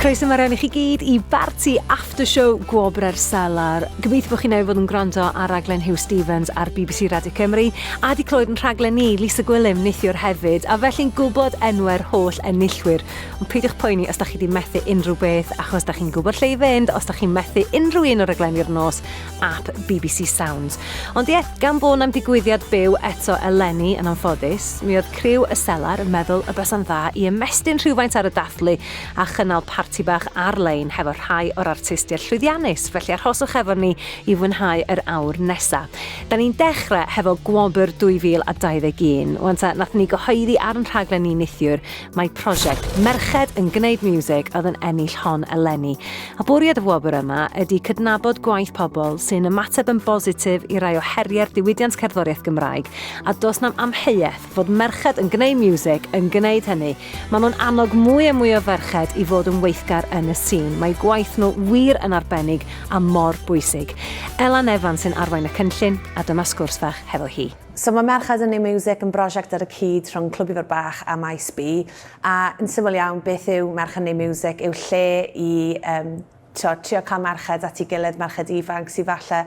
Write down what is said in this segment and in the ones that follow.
Croeso mawr iawn i chi gyd i barti after show Gwobrau'r Selar. Gobeithio bod chi newydd fod yn gwrando ar raglen Huw Stephens ar BBC Radio Cymru a di clywed yn rhaglen ni, Lisa Gwilym, neithiwr hefyd, a felly'n gwybod enwau'r holl enillwyr. Ond peidiwch poeni os da chi di methu unrhyw beth, achos da chi'n gwybod lle i fynd os da chi'n methu unrhyw un o raglenni'r nos app BBC Sounds. Ond ie, gan bod na'm digwyddiad byw eto eleni yn anffodus, mi oedd criw y Selar yn meddwl y bysa'n dda i ymestyn rhywfaint ar y dathlu a chynnal parti bach ar-lein hefo rhai o'r artistiaid llwyddiannus, felly arhoswch efo ni i fwynhau yr awr nesa. Da ni'n dechrau hefo Gwobr 2021. Wan ta, nathon ni gyhoeddi ar yn rhaglen ni nithiwr mai prosiect Merched yn Gwneud Miwsig oedd yn ennill hon eleni. A bwriad y wobr yma ydy cydnabod gwaith pobl sy'n ymateb yn bositif i rai o heriau'r diwydiant cerddoriaeth Gymraeg, a does na'm amheuaeth fod Merched yn Gwneud Miwsig yn gwneud hynny. Maen nhw'n annog mwy a mwy o ferched i fod yn weithgar yn y sîn. Mae gwaith nhw wir yn arbennig a mor bwysig. Elan Evans sy'n arwain y cynllun, a dyma sgwrs fach hefo hi. So mae Merched yn Neud Miwsig yn brosiect ar y cyd rhwng Clwb Ifor Bach a Maes B. A yn syml iawn, beth yw Merched yn Neud Miwsig yw lle i um, tio, trio cael merched at ei gilydd, merched ifanc sydd falle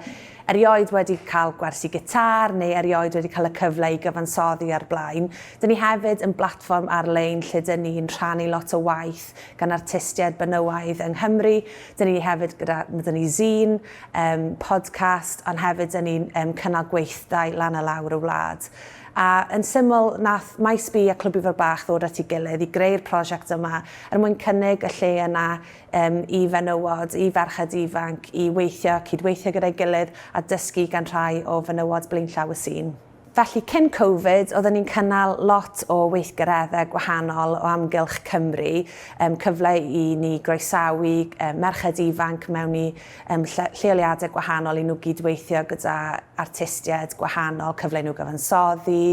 erioed wedi cael gwersi gitar neu erioed wedi cael y cyfle i gyfansoddi ar blaen. Dyn ni hefyd yn blatfform ar-lein lle dyn ni'n rhannu lot o waith gan artistiaid benywaidd yng Nghymru. Dyn ni hefyd gyda, mae dyn ni zine, um, podcast, ond hefyd dyn ni'n um, cynnal gweithdai lan a lawr y wlad. A yn syml, nath Maes B a Clwb Ifor Bach ddod at ei gilydd i greu'r prosiect yma er mwyn cynnig y lle yna um, i fenywod, i ferched ifanc, i weithio, cydweithio gyda'i gilydd a dysgu gan rhai o fenywod blaenllaw y sîn. Felly, cyn Covid, oedden ni'n cynnal lot o weithgareddau gwahanol o amgylch Cymru, um, cyfle i ni groesawu um, merched ifanc mewn i um, lle, lleoliadau gwahanol i nhw gydweithio gyda artistiaid gwahanol, cyfle i nhw gyfansoddi,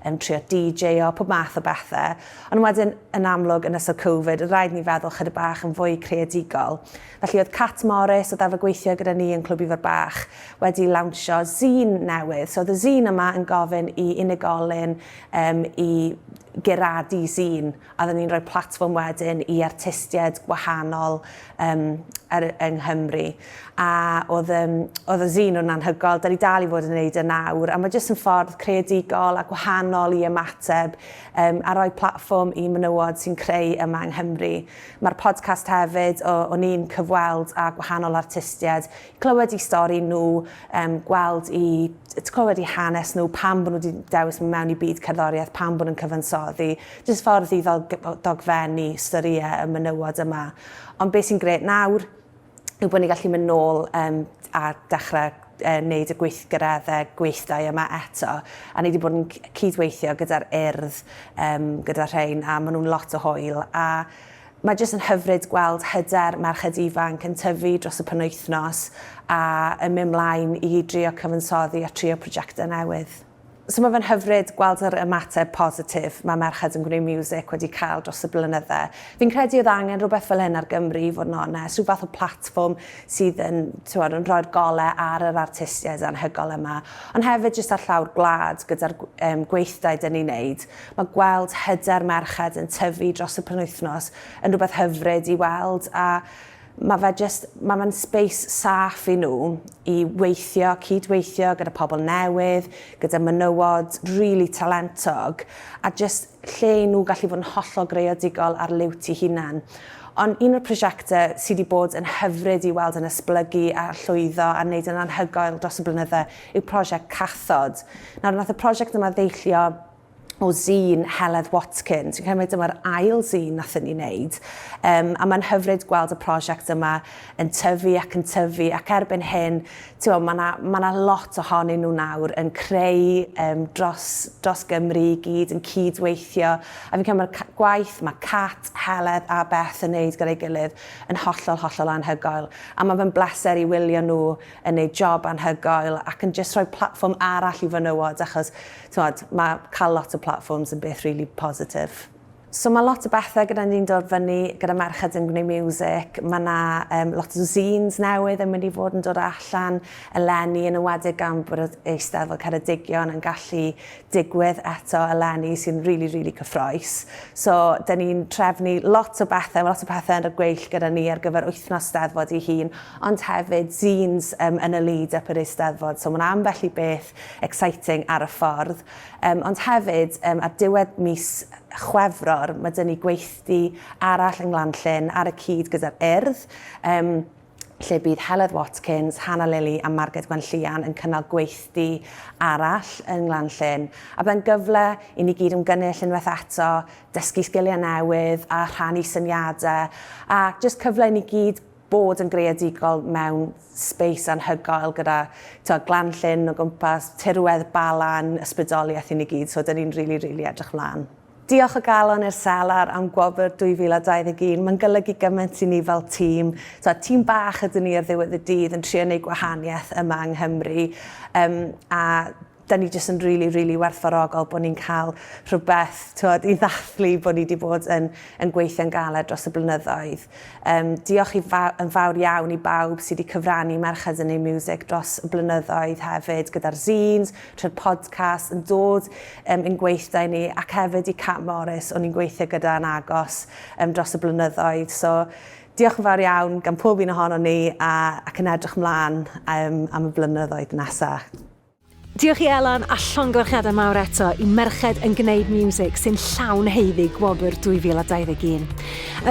um, trio DJ-o, pob math o bethau. Ond wedyn, yn amlwg, yn ystod Covid, oedd rhaid ni feddwl chydig bach yn fwy creadigol. Felly oedd Cat Morris, oedd arfer gweithio gyda ni yn Clwb Ifor Bach, wedi lawnsio zine newydd. So oedd y zine yma yn gofyn i unigolyn um, i guradu zine, a oedden ni'n rhoi platfform wedyn i artistiaid gwahanol um, er, yng Nghymru. A oedd, um, oedd y zine yn anhygoel, da ni dal i fod yn gwneud e nawr, a mae jyst yn ffordd creadigol a gwahanol i ymateb um, a rhoi platfform i menywod sy'n creu yma yng Nghymru. Mae'r podcast hefyd, o, o'n i'n cyfweld â gwahanol artistiaid clywed eu stori nhw, um, gweld i, clywed eu hanes nhw, pam bod nhw wedi dewis mynd mewn i byd cerddoriaeth, pam bod nhw'n cyfansoddi, jyst ffordd i ddogfennu storïau y menywod yma. Ond beth sy'n gret nawr yw bod ni'n gallu mynd nôl um, a dechrau wneud y gweithgareddau gweithdai yma eto. A ni wedi bod yn cydweithio gyda'r Urdd, um, gyda rhain, a maen nhw'n lot o hwyl. A Mae jyst yn hyfryd gweld hyder merched ifanc yn tyfu dros y penwythnos a yn mynd mlaen i drio cyfansoddi a trio prosiectau newydd. So mae fe'n hyfryd gweld yr ymateb positif mae Merched yn Gwneud Miwsig wedi cael dros y blynydde. Fi'n credu oedd angen rhywbeth fel hyn ar Gymru i fod yn onest, rhyw fath o platfform sydd yn, tywod, yn rhoi'r golau ar yr artistiaid anhygoel yma, ond hefyd jyst ar llawr gwlad gyda'r um, gweithdai dyn ni'n neud. Mae gweld hyder merched yn tyfu dros y penwythnos yn rhywbeth hyfryd i weld a mae fe just, mae fe'n space saff i nhw i weithio, cydweithio gyda pobl newydd, gyda menywod really talentog a just lle i nhw gallu fod yn hollol greadigol ar liwt eu hunan. Ond un o'r prosiectau sydd wedi bod yn hyfryd i weld yn esblygu a llwyddo a wneud yn anhygoel dros y blynydde yw prosiect Cathod. Nawr, nath y prosiect yma ddeillio o zine Heledd Watkins. Fi'n credu mai dyma'r ail zine nathon ni wneud. Um, a mae'n hyfryd gweld y prosiect yma yn tyfu ac yn tyfu ac erbyn hyn, ti'n mae yna ma na lot ohonyn nhw nawr yn creu um, dros, dros Gymru i gyd, yn cydweithio. A fi'n credu mae'r gwaith mae Cat, Heledd a Beth yn wneud gyda'i gilydd yn hollol, hollol anhygoel. A mae fe'n bleser i wylio nhw yn neud job anhygoel ac yn jyst rhoi platfform arall i fenywod achos t'mod, mae cael lot o platforms yn beth really positif. So mae lot o bethau gyda ni'n dod fyny gyda Merched yn Gwneud Miwsig. Mae yna um, lot o zines newydd yn mynd i fod yn dod allan eleni, yn enwedig gan bod yr Eisteddfod Ceredigion yn gallu digwydd eto eleni, sy'n rili, really, really cyffroes. So, dyn ni'n trefnu lot o bethau, mae lot o pethau yn y gweill gyda ni ar gyfer wythnos Steddfod ei hun, ond hefyd zines um, yn y lead up yr Eisteddfod. So, mae yna ambell i beth exciting ar y ffordd. Um, ond hefyd, um, ar diwedd mis Chwefror, mae dyn ni gweithdy arall yng Nglan-llyn ar y cyd gyda'r Urdd, um, lle bydd Heledd Watkins, Hannah Lilly a Marged Gwenllian yn cynnal gweithdy arall yng Nglan-llyn. A byddai'n gyfle i ni gyd ymgynnull unwaith eto, dysgu sgiliau newydd a rhannu syniadau, a jyst cyfle i ni gyd bod yn greadigol mewn space anhygoel gyda t'od glan llyn o gwmpas, tirwedd Balan, ysbrydoliaeth i ni gyd, so 'dyn ni'n rili rili edrych mlan. Diolch o galon i'r Selar am gwobr 2021, mae'n golygu gymaint i ni fel tîm. T'od, tîm bach ydyn ni ar ddiwedd y dydd yn trio neud gwahaniaeth yma yng Nghymru, yym a da ni jyst yn rili, rili werthfawrogol bod ni'n cael rhywbeth twod, i ddathlu bod ni wedi bod yn, yn gweithio'n galed dros y blynyddoedd. Um, diolch i fa yn fawr iawn i bawb sydd wedi cyfrannu Merched yn ei Music dros y blynyddoedd hefyd, gyda'r zines, trwy'r podcast, yn dod um, yn gweithdai ni, ac hefyd i Cat Morris, o'n i'n gweithio gyda yn agos um, dros y blynyddoedd. So, diolch yn fawr iawn gan pob un ohono ni a, ac yn edrych mlaen um, am y blynyddoedd nesaf. Diolch i Elan a llongyfarchiadau mawr eto i Merched yn Gwneud Miwsig sy'n llawn haeddu gwobr 2021.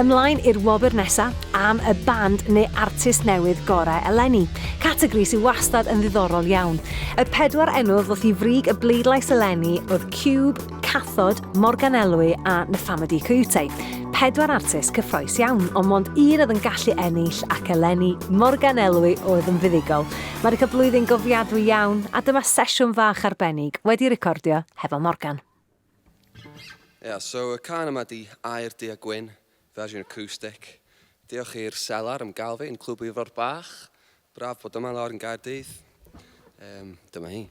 Ymlaen i'r wobr nesa am y band neu artist newydd gorau eleni, categori sydd wastad yn ddiddorol iawn. Y pedwar enw ddoth i frig y bleidlais eleni oedd Cube, Cathod, Morgan Elwy a Nefamadi Coyote. Pedwar artist cyffroes iawn, ond mond un oedd yn gallu ennill ac eleni Morgan Elwy oedd yn fuddugol. Mae wedi cael blwyddyn gofiadwy iawn, a dyma sesiwn fach arbennig wedi recordio hefo Morgan. Ia, so y cân yma 'di Aur Du a Gwyn, fersiwn acoustic. Diolch i'r Selar am gael fi yn Clwb Ifor Bach. Braf bod yma lawr yn Gaerdydd. Um, dyma hi.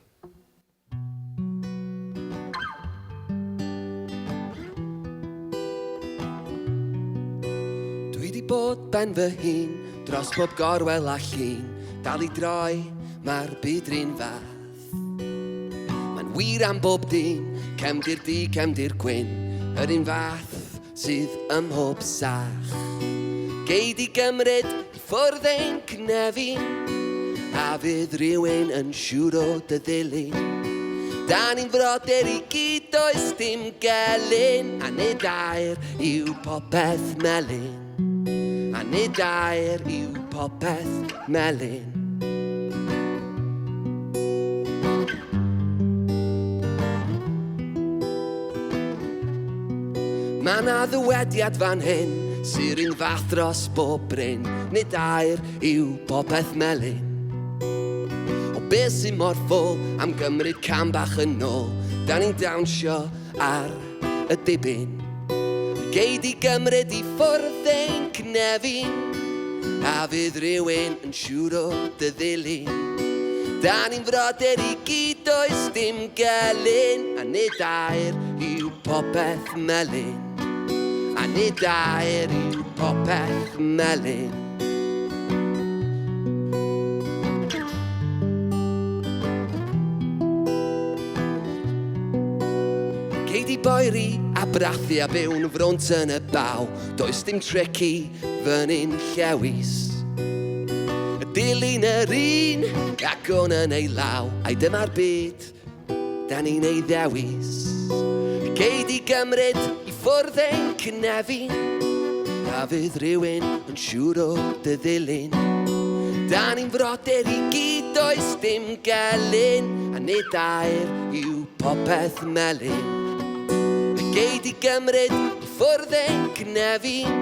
Dwi 'di bod ben fy hun dros bob gorwel a llun Dal i droi, mae'r byd run fath Mae'n wir am bob dyn, cefndir du, cefndir gwyn Yr un fath sydd ym mhob sach Gei di gymryd i ffwrdd ein cynefin A fydd rhywun yn siŵr o dy ddilyn Da ni'n frodyr i gyd, does dim gelyn A nid aur yw popeth melyn A nid aur yw popeth melyn Mae 'na ddywediad fan hyn sy'r un fath dros bob bryn, nid aur yw popeth melyn. O beth sy'n mor ffôl am gymryd cam bach yn ôl, da ni'n dawnsio ar y dibyn. Gei di gymryd i ffwrdd ein cnefin, a fydd rhywun yn siŵr o dy ddilyn. Da ni'n frodyr i gyd, does dim gelyn, a nid aur yw popeth melyn. A nid aur yw popeth melyn. Gei di boeri a brathu a byw'n frwnt yn y baw, does dim tric i fyny'n llewis. Dilyn yr un ac o'n yn ei law, ai dyma'r byd da ni'n ei ddewis. Gei di gymryd i ffwrdd ein cynefin, a fydd rhywun yn siŵr o dy ddilyn. Da ni'n frodyr i gyd, does dim gelyn, a nid aur yw popeth melyn. Gei di gymryd i ffwrdd ein cynefin,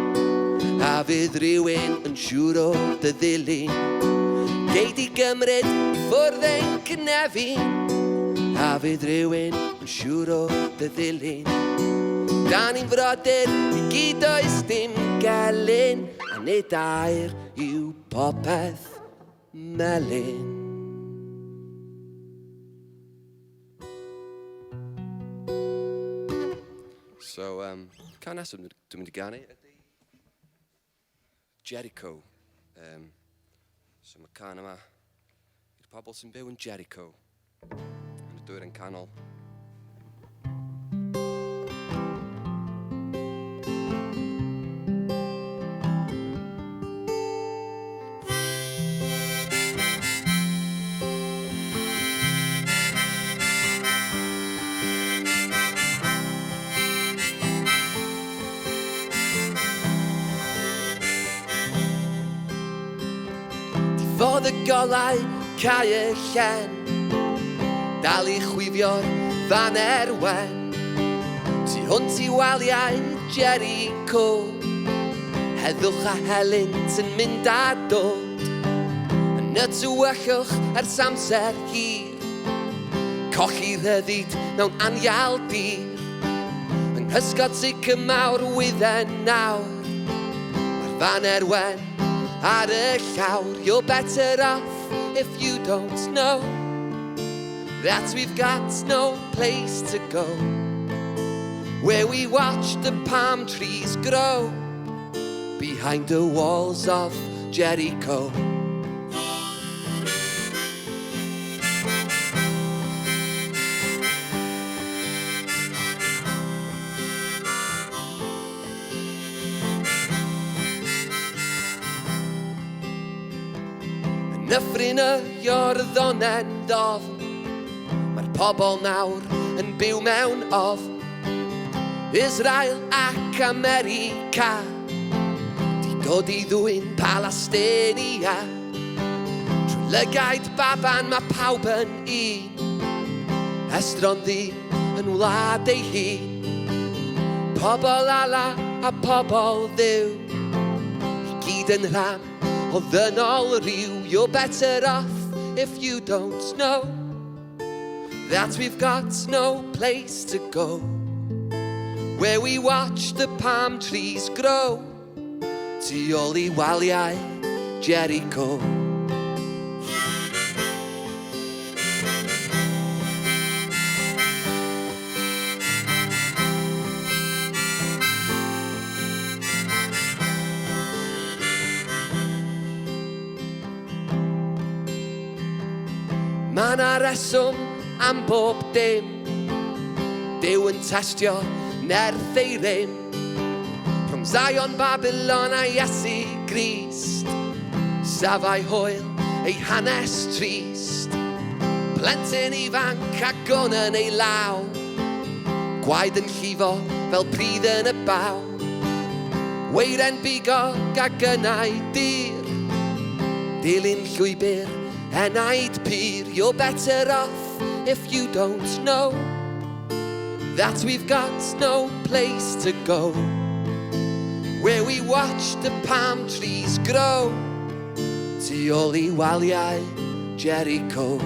a fydd rhywun yn siŵr o dy ddilyn. Gei di gymryd i ffwrdd ein cynefin, a fydd rhywun yn siŵr o dy ddilyn. Da ni'n frodyr i gyd oes dim gelyn, a nid aur yw popeth melyn. So, cân nesaf dwi'n mynd i ganu ydy Jericho. So mae cân yma i'r pobl sy'n byw yn Jericho, yn y dwyrain canol. Diffodd y golau, cau y llen, dal i chwifio'r faner wen, tu hwnt i waliau Jericho, heddwch a helynt yn mynd a dod, yn y tywyllwch ers amser hir, colli rhyddid mewn anial dir, yng nghysgod sycamawr wydden nawr, mae'r faner wen ar y llawr. You're better off if you don't know that we've got no place to go, where we watch the palm trees grow behind the walls of Jericho. Yn nyffryn y Iorddonen ddofn, mae'r pobl nawr yn byw mewn ofn. Israel ac America di dod i ddwyn Palestinia. Trwy lygaid baban mae pawb yn un, estron ddyn yn wlad ei hun. Pobl Allah a pobl Dduw, i gyd yn rhan o ddynol ryw. You're better off if you don't know that we've got no place to go, where we watch the palm trees grow tu ôl i waliau Jericho. Mae 'na reswm am bob dim, Duw yn testio nerth ei rym, rhwng Zion, Babylon a Iesu Grist, safai hwyl ei hanes trist. Plentyn ifanc a gwn yn ei law, gwaed yn llifo fel pridd yn y baw, weiren bigog a gynnau dur, dilyn llwybr enaid pur. You're better off if you don't know that we've got no place to go, where we watch the palm trees grow tu ôl i waliau Jericho.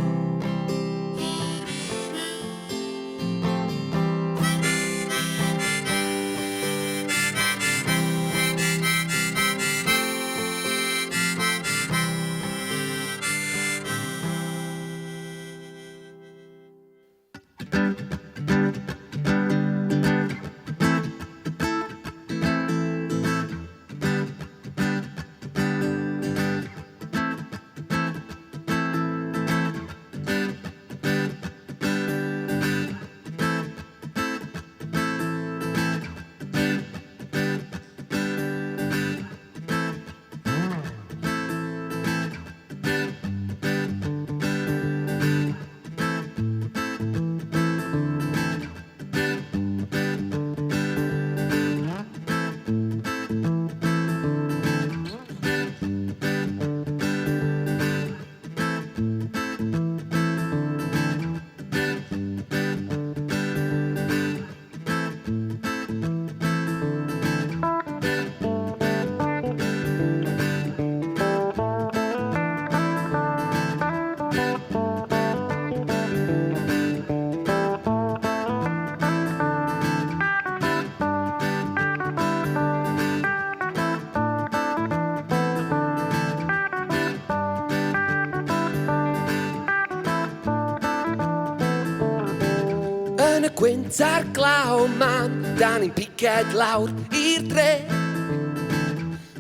Yn y gwynt a'r glaw man, da ni'n piced lawr i'r dre.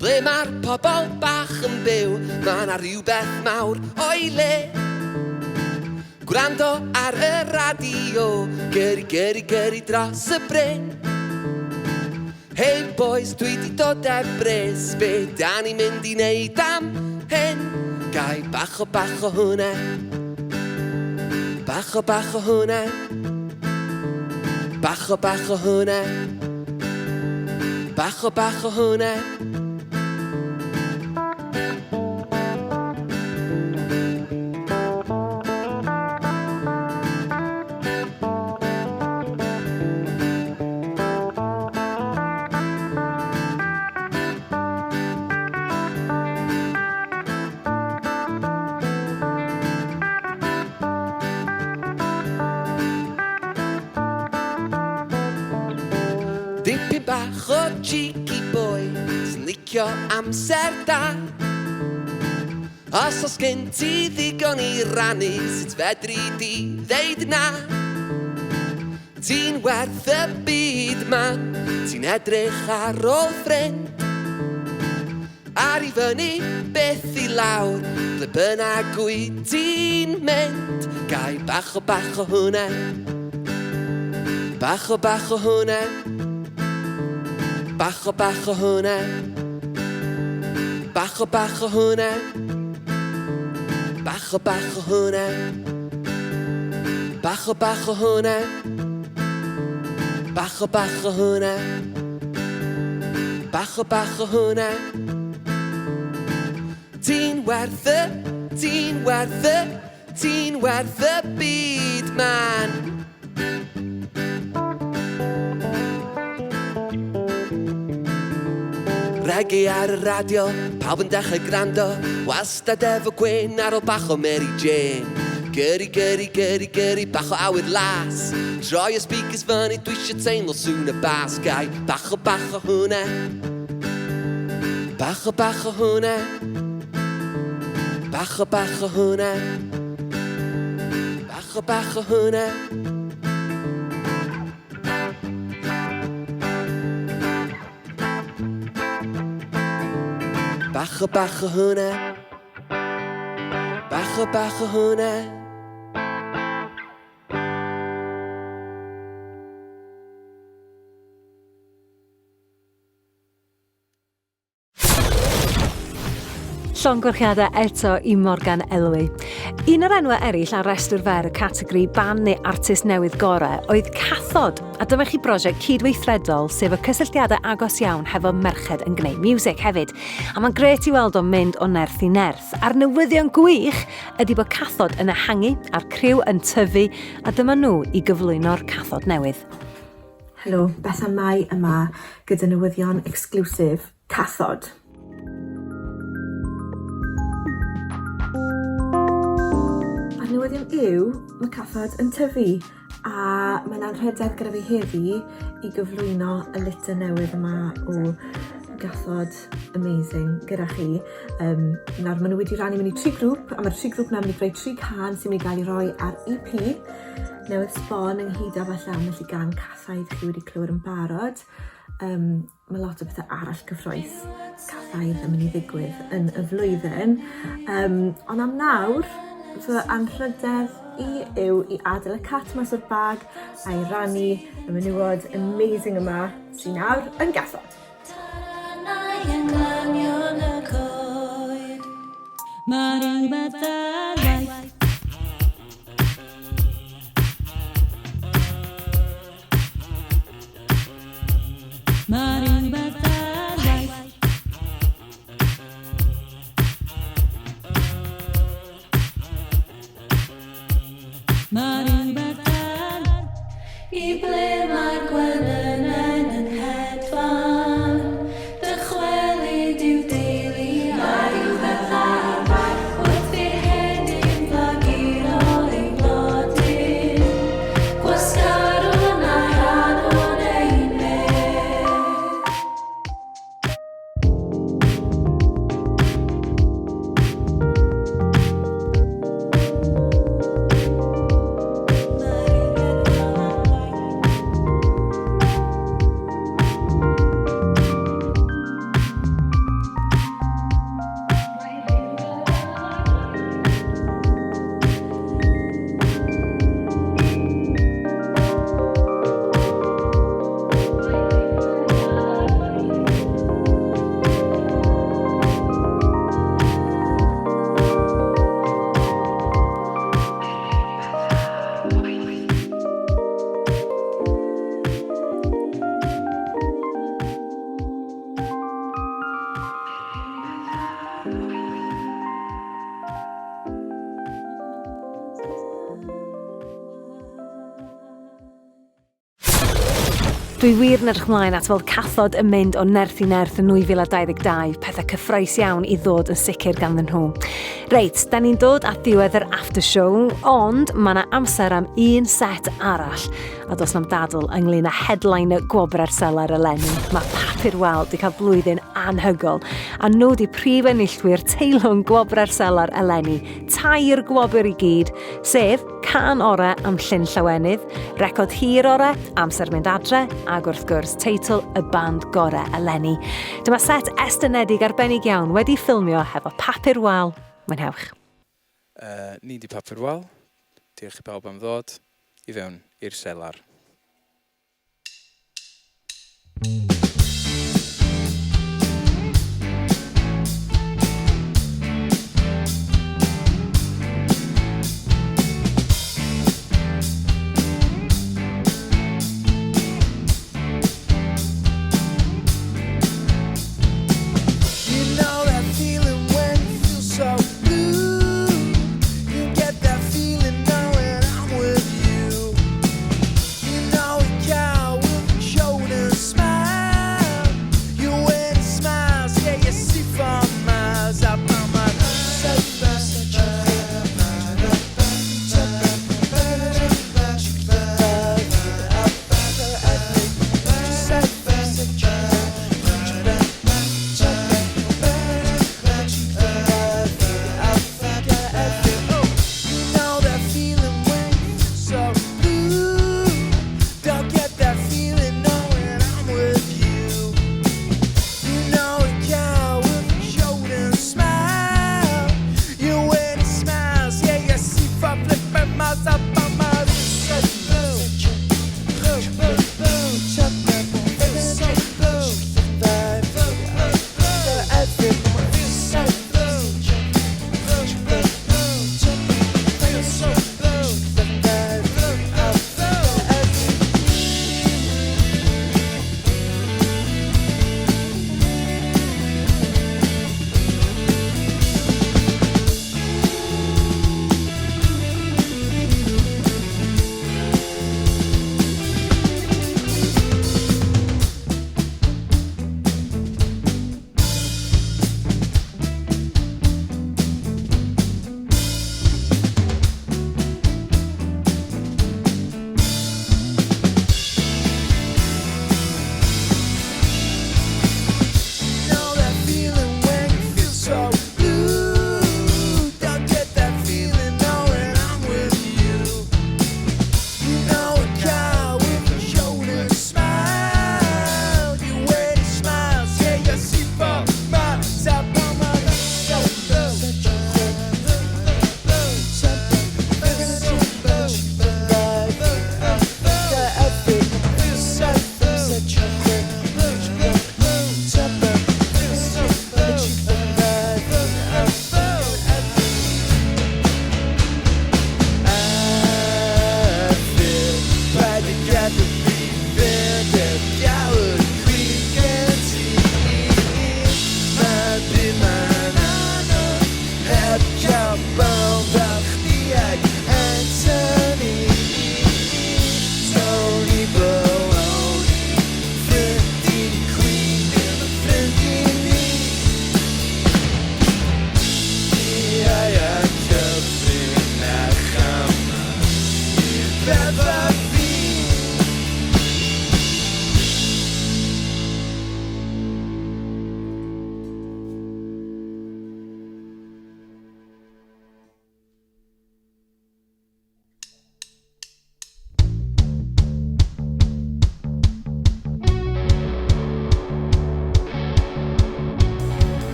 Ble mae'r pobl bach yn byw, mae 'na rhywbeth mawr o'i le. Gwrando ar y radio, gyrru, gyrru, gyrru dros y bryn. Hey boys, dwi 'di dod heb bres, be da ni'n mynd i neud am hyn? Gai bach o bach o hwnna, bach o bach o hwnna, bach o bach o hwnna, bach o bach o hwnna. Dipyn bach o cheeky boy sy'n licio amser da. Os oes gen ti ddigon i rannu, sut fedri di ddeud na? Ti'n werth y byd man, ti'n edrych ar ôl ffrind. Ar i fyny, beth i lawr, ble bynnag wyt ti'n mynd. Gai bach o bach o hwnna, bach o bach o hwnna, bach o bach o hwnna, bach o bach o hwnna, bach o bach o hwnna, bach o bach o hwnna, bach o bach o hwnna, bach o bach o hwnna. Ti'n werth y, ti'n werth y, ti'n werth y byd man. Reggae ar y radio, pawb yn dechrau gwrando, wastad efo gwyn ar ôl bach o Mary Jane. Gyrru, gyrru, gyrru, gyrru, bach o awyr las. Troi y speakers fyny, dwi eisiau teimlo sŵn y bas. Gai bach o bach o hwnna. Bach o bach o hwnna. Bach o bach o hwnna. Bach o bach o hwnna. Bach o bach o hwnna. Bach o bach o hwnna. Llongyfarchiadau eto i Morgan Elwy. Un o'r enwau eraill ar restr fer y categori band neu artist newydd gorau oedd Cathod, a dyma chi brosiect cydweithredol sef y cysylltiadau agos iawn hefo merched yn gwneud music hefyd. A mae'n grêt i weld o'n mynd o nerth i nerth. A'r newyddion gwych ydy bod Cathod yn ehangu a'r criw yn tyfu, a dyma nhw i gyflwyno'r Cathod newydd. Helo, Bethan Mai yma gyda newyddion exclusive Cathod. A'r newyddion yw, mae Cathod yn tyfu a mae'n anrhydedd gyda fi heddi i gyflwyno y litter newydd yma o gathod amazing gyda chi. Nawr, maen nhw wedi rannu mewn i tri grŵp, a mae'r tri grŵp 'na mynd i greu tri cân sy'n mynd i gael ei roi ar EP newydd sbon ynghyd â falle ambell i gân cathaidd chi wedi clywed yn barod. Mae lot o bethau arall cyffrous cathaidd yn mynd i ddigwydd yn y flwyddyn. Ond am nawr, fy anrhydedd i yw i adael y cat mas o'r bag a'i rannu y menywod amazing yma sy'n nawr yn gathod. Tanau yn glanio'n y coed. Mae rhywbeth ar waith. Mae rhywbeth ar waith. Mae rhywbeth ar. I ble mae'r gwenynau yn hedfan? Dychwelyd i'w deulu. Mae rhywbeth ar waith wrth i'r hen. Dwi wir yn edrych mlaen at weld cathod yn mynd o nerth i nerth yn 2022, pethau cyffroes iawn i ddod yn sicr ganddyn nhw. Reit, da ni'n dod at ddiwedd yr after show, ond mae yna amser am un set arall, a does na'm dadl ynglyn â headliner Gwobrau'r Selar eleni. Mae Papur Wal di cael blwyddyn anhygol, a nhw di prif enillwyr teilwng Gwobrau'r Selar eleni, tair gwobr i gyd, sef Cân Ore am Llyn Llawenydd, Record Hir Ore, Amser Mynd Adre, ac wrth gwrs teitl y band gore eleni. Dyma set estynedig arbennig iawn wedi ffilmio hefo Papur Wal. Mwynhewch. Ni 'di Papur Wal. Diolch i bawb am ddod i fewn i'r selar. You know that feeling when you feel so blue. You get that feeling knowing I'm with you. You know a cow with a shoulder smile.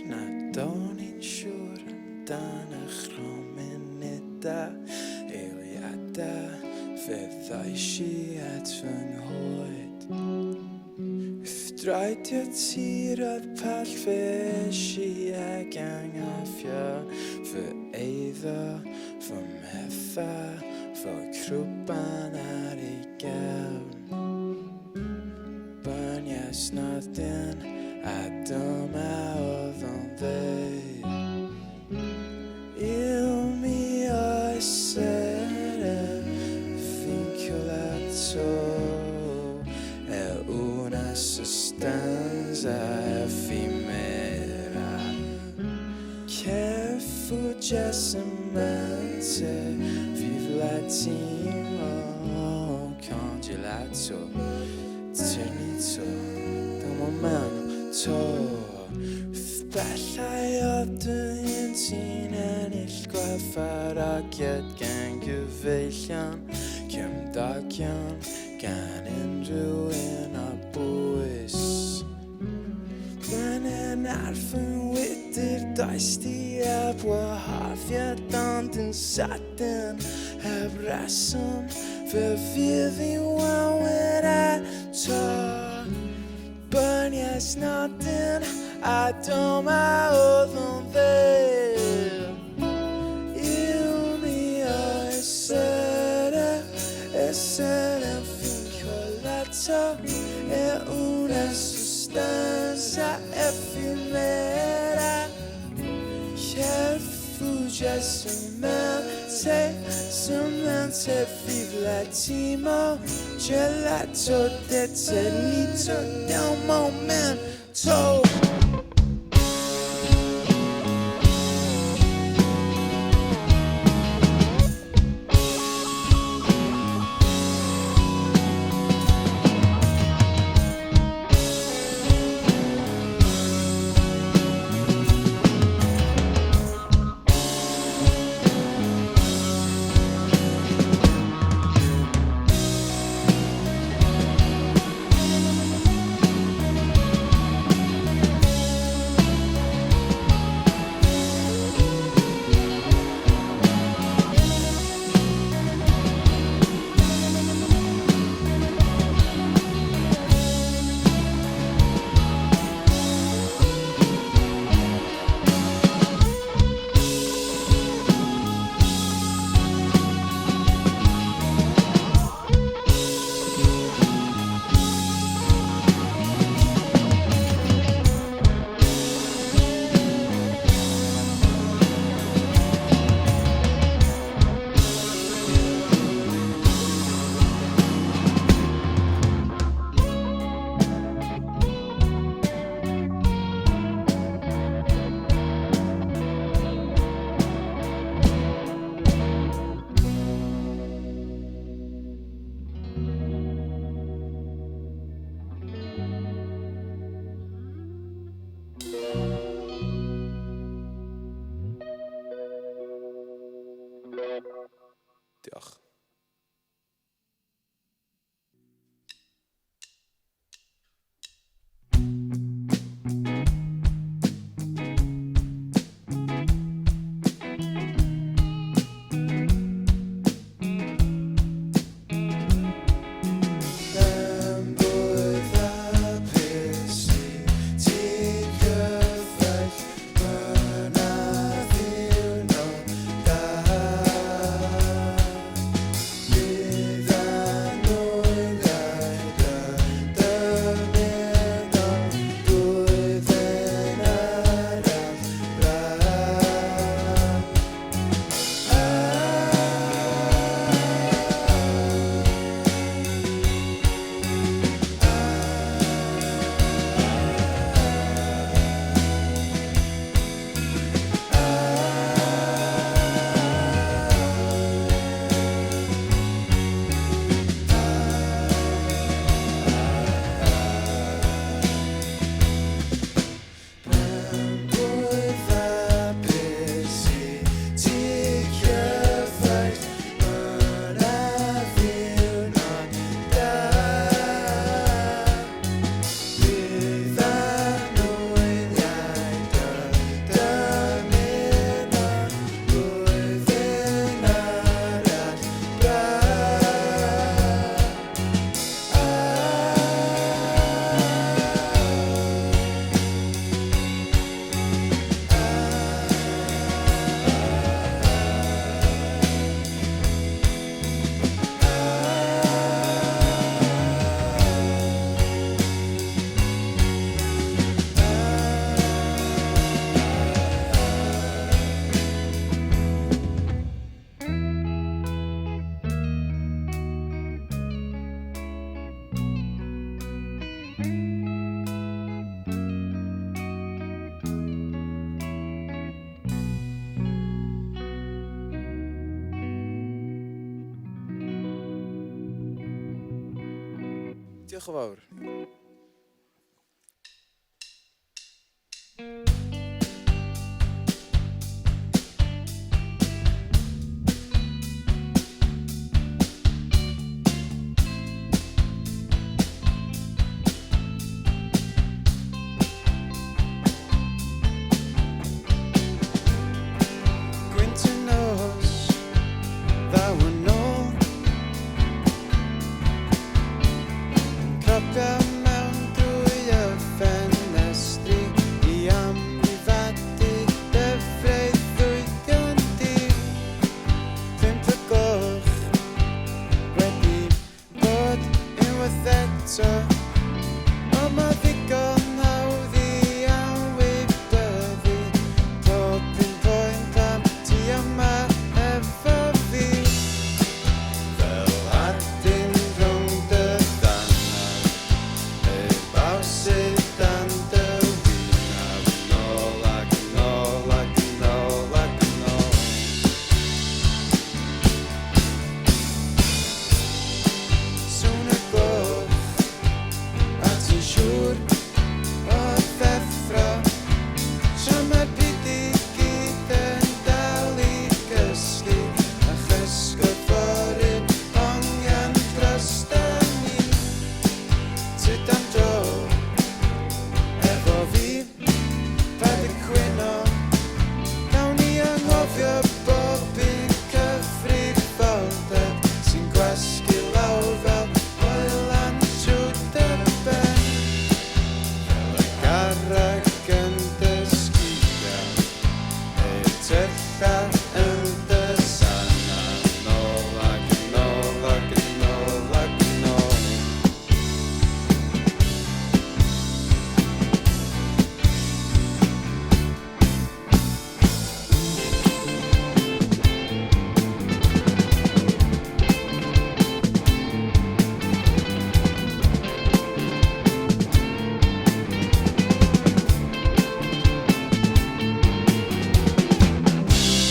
nad o'n i'n siŵr amdan y chromunudau eiliadau fe ddois i at fy nghoed. Wrth draedio tiroedd pell fe es i ag anghofio fy eiddo, fy mhethau, fel crwban ar ei gefn. Byrniais nodyn a dyma oedd o'n ddeud. Il mio essere vincolato è una sostanza effimera che fugge semente vive l'attimo congelato ternito del momento. Wrth bellhau o dy hun ti'n ennill gwerthfawrogiad gan gyfeillion, cymdogion, gan unrhyw un o bwys. Brenin ar fy ngwydyr, does di heb wahoddiad ond yn sydyn heb reswm fe fydd hi'n wawer eto. Byrniais nodyn a dyma oedd o'n ddeud. Il mio essere, essere vincolato è una sostanza effimera che fugge semente, semente vive l'attimo gelato detenuto del momento. Diolch yn fawr. Gwynt y nos, ddaw yn ôl Yn cropio mewn drwy y ffenestri I amddifadu dy freuddwydion di. 5 y gloch wedi bod unwaith eto. Ond mae ddigon hawdd i anwybyddu pob un poen pam ti yma efo fi. Fel hadyn rhwng dy ddannedd, neu baw sydd dan dy wyneb, yn ôl ac yn ôl ac yn ôl ac yn ôl. Sŵn y gloch, a ti'n siŵr o ddeffro, tra mae'r byd i gyd yn dal i gysgu, a chysgod fory'n hongian drostan ni. Tyd am dro efo fi, paid â cwyno, gawn ni anghofio bob un cyfrifoldeb sy'n gwasgu lawr fel hoelan trwy dy ben. Fel y garreg yn dy sgidiau, neu'r tyllau yn dy sanau, yn ôl ac yn ôl ac yn ôl ac yn ôl.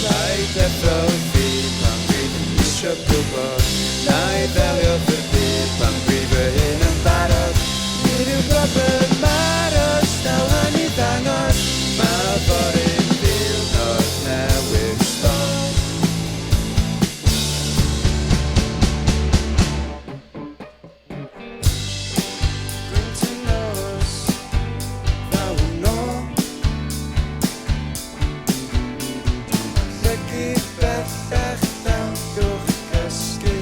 Na i ddeffro fi pan dwi ddim isio gwybod, na i ddelio 'fo'r byd pan dwi fy hun yn barod. Nid yw problem aros dal yn ei ddangos, mae fory'n ddiwrnod newydd sbon. Gwynt y nos, ddaw yn ôl. Llygid bellach llawn llwch cysgu.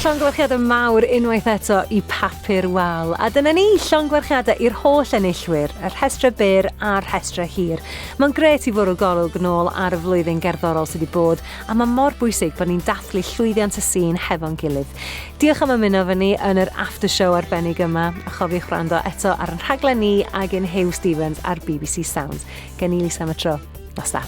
Llongyfarchiadau mawr unwaith eto i Papur Wal. A dyna ni, llongyfarchiadau i'r holl enillwyr, y rhestrau byr a'r rhestrau hir. Mae'n grêt i fwrw golwg nôl ar y flwyddyn gerddorol sydd wedi bod, a mae mor bwysig bod ni'n dathlu llwyddiant y sîn hefo'n gilydd. Diolch am ymuno efo ni yn yr after show arbennig yma, a chofiwch wrando eto ar ein rhaglen ni ag un Huw Stephens ar BBC Sounds. Gen i Lisa am y tro. Nos da.